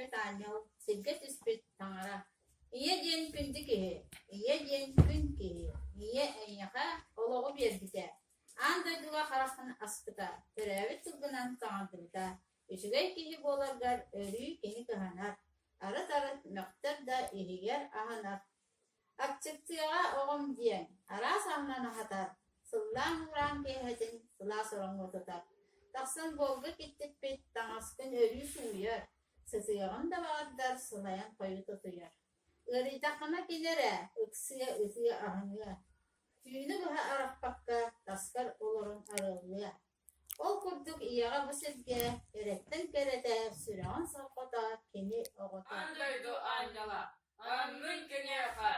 төрөөбүт аанньал, сиргэ түспүт таҥара. Ийэ диэн күндү киһи, ийэ диэн күн киһи, ийэ эйиэхэ олоҕу биэрбитэ, аан дойдуга хараххын аспыта, төрөөбүт тылгынан саҥардыбыта. Үчүгэй киһи буоларгар өрүү кини кыһанар, арыт-арыт мөхтөр да иһигэр аһынар. Аччыктыаҕа оҕом диэн араас аһынан аһатар, сыллаан-уураан киэһэтин сылаас ороҥҥо тутар. Тахсан буолга киттиппит таҥаскын өрүү сууйар, сытыаҕын да баҕардар сылайан хойут утуйар. Ыарыйдаххына кини эрэ ыксыа, ытыа, аһыныа, түүнү быһа арахпакка таскар олорон арыаллыа. Ол курдук ийэҕэ бу сиргэ эрэттэн кэрэтэ, сүрэҕин сорҕото кини оҕото. Аан дойду аанньала, аннын киниэхэ!